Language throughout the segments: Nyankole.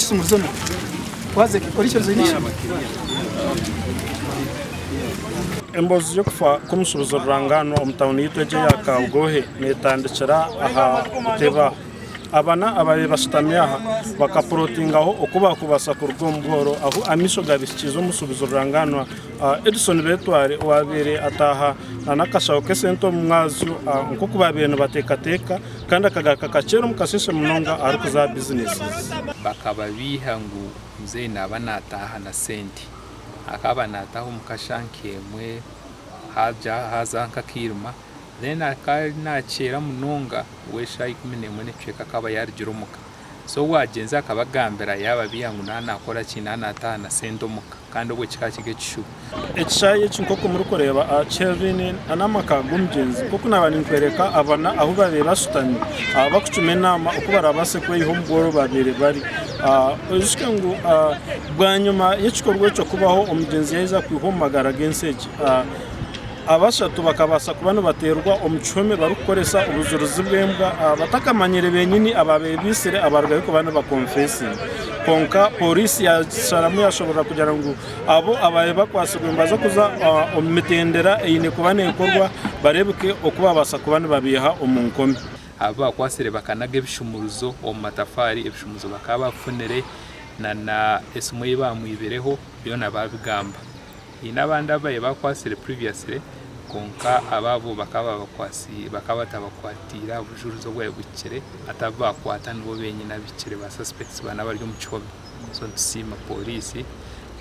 ekisumurizo na wazeke orikiriza oine ishima. Emboozi y'okufa kw'omushuubuzi rurangaanwa omu tauni yaitu egi eya Kabwohe netandikira aha kuteba. Abana ababaire bashutami aha bakapurotingaho oku bakubaasa kuruga omu bworo ahu amaisho gabihikiize omushuubuzi rurangaanwa Edson Betware owabaire ataaha n'akashaho k'esente omu mwazyo nk'oku babaire nibateekateeka kandi akagaruka kakyera omu kasheeshe munonga arikuza aha bizinesi ze. Bakababeiha ngu muzeeyi naaba naataaha na sente. Akaba naataaha omu kasha nk'emwe haaza nk'akairima then akaba naakyera munonga we eshaaha 11 n'ekicweka akaba yaarugire omuka. So obu agyenzire akabagambira yaababeiha ngu naaba naakora ki, naaba naataaha na sente omuka kandi obwo kikaba kiri ekishuba. Ekishaayi eki nk'oku murikureeba kihereraine n'amaka g'omugyenzi. Nk'oku naaba ninkworeka abana ahu baabaire bashutami barikucuma enaama oku baraabaase kweyiha omu bworo obu baabaire bari. Oijuke ngu bwanyima y'ekikorwa ekyo kubaho, omugyenzi yaija kwihwa omu magara g'ensi egi. Abashatu bakabaasa kuba nibateerwa omu kihome barikukoresa obujurizi bw'embwa batakamanyire benyini abaabaire baitsire abarugayo kuba nibakonfesinga. Kwonka pooriisi yasharamu yashoborora kugira ngu abo abaabaire bakwatsirwe nibaza kuza omu mitendera eine kuba neekorwa bareebeke oku babaasa kuba nibabaiha omu nkomi. Abu baakwatsire bakanaga ebishumuruzo omu matafaari, ebishumuruzo bakaba babifunire na esimu ei baamwibireho byona baabigamba. Haine abandi abu baabaire baakwatsire previously kwonka abo abo bakaba bakaba batabakwatiire aha bujurizi obwabaire buhikire hati abu baakwata nibo benyine abahikire ba suspects bana abari omu kihome. So nitusiima pooriisi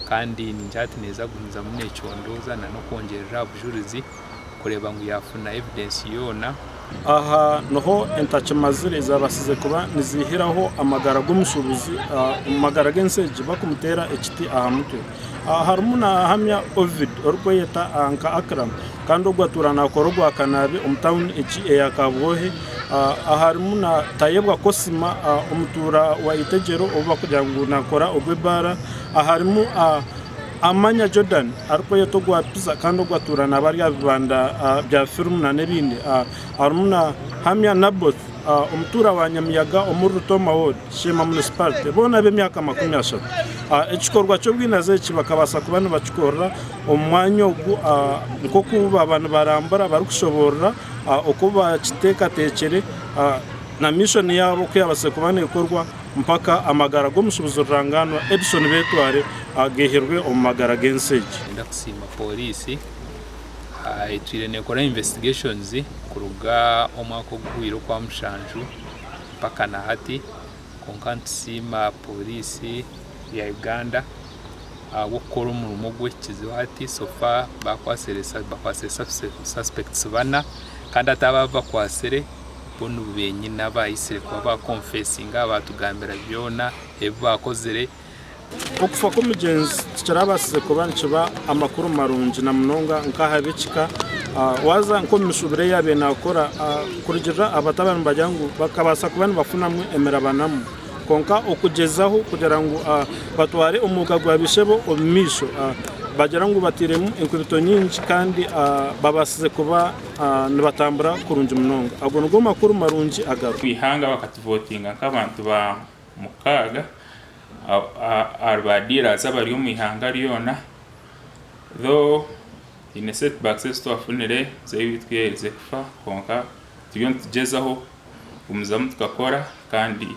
kandi ningira hati neeza kugumizamu neecondooza na n'okwongyerera aha bujurizi kureeba ngu yaafuna evidence yoona. Aha niho entakimazire zabaasize kuba niziihiraho amagara g'omushuubuzi omu magara g'ensi egi barikumuteera ekiti aha mutwe. Harimu nahamya Ovid orikweyeta nka Akram kandi ogwo atuura nakora ogwa kanaabi omu tawuni egi eya Kabwohe. Harimu na Tayebwa Kosima omutuura wa Itegyero ou barikugira ngu nakora ogw'ebaara. Harimu Amanya Jordan arikweyeta ogwa Pizza kandi ogwo atuura naaba ari aha bibanda bya firimu nana ebindi. Harimu na Hamya Naboth omutuura wa Nyamiyaga omuri Rutooma Ward, Sheema Municipality boona ab'emyaka 30. Ekikorwa ky'obwinazi eki bakabaasa kuba nibakikorera omu mwanya ogu nk'oku baaba nibarambura barikushoboorora oku bakiteekateekire na mission yaabo oku yaabaasize kuba neekorwa mpaka amagara g'omushuubuzi rurangaanwa Edson Betware gaihirwe omu magara g'ensi egi. Niinyenda kusiima pooriisi etwire neekora investigations kuruga omwaka oguhweire okwamushanju mpaka na hati kwonka nitusiima pooriisi ya Uganda ahabw'okukora omurimo oguhikizeho hati so far bakwatsire suspects bana kandi hati abo abu bakwatsire bo nibo benyini abahisire kuba bakonfesinga batugambira byona ebi bakozire. Okufa kw'omugyenzi tikirabaasize kuba nikiba amakuru marungi na munonga nk'aha b'ekika. Waaza nk'omu mishuuburo ei yaabaire naakora, kurugiirira aha batabani nibagira ngu bakabaasa kuba nibafunamu emirabanamu. Kwonka okugyezaho kugira ngu batware omwooga gwa baishebo omu maisho, bagira ngu batairemu enkubito nyingi kandi babaasize kuba nibatambura kurungi munonga. Ago nigo makuru marungi agaruho. Omu ihanga bakatuvotinga nk'abantu ba mukaaga ahari ba dealers abari omu ihanga ryona though haine setbacks ezi twafunire muzeeyi waitu ku yaaherize kufa kwonka turiyo nitugyezaho kugumizamu tukakora kandi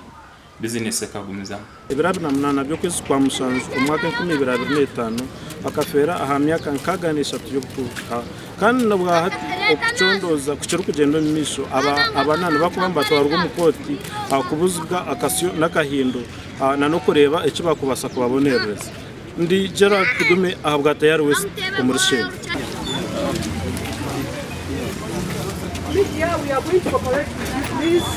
bizinesi ekagumizamu. Ebiro 28 by'okwezi kwa mushanju omu mwaka 2025, akafeera aha myaka 63 y'obukuru. Kandi nobwahati okucondooza kukirikugyenda omu maisho, abana nibakuba nibatwarwa omu kooti kubuzibwa akasyo n'akahindo n'okureeba eki bakubaasa kubabonerereza. Ndi Gerald Tugume ahabwa Tayari West omuri Sheema.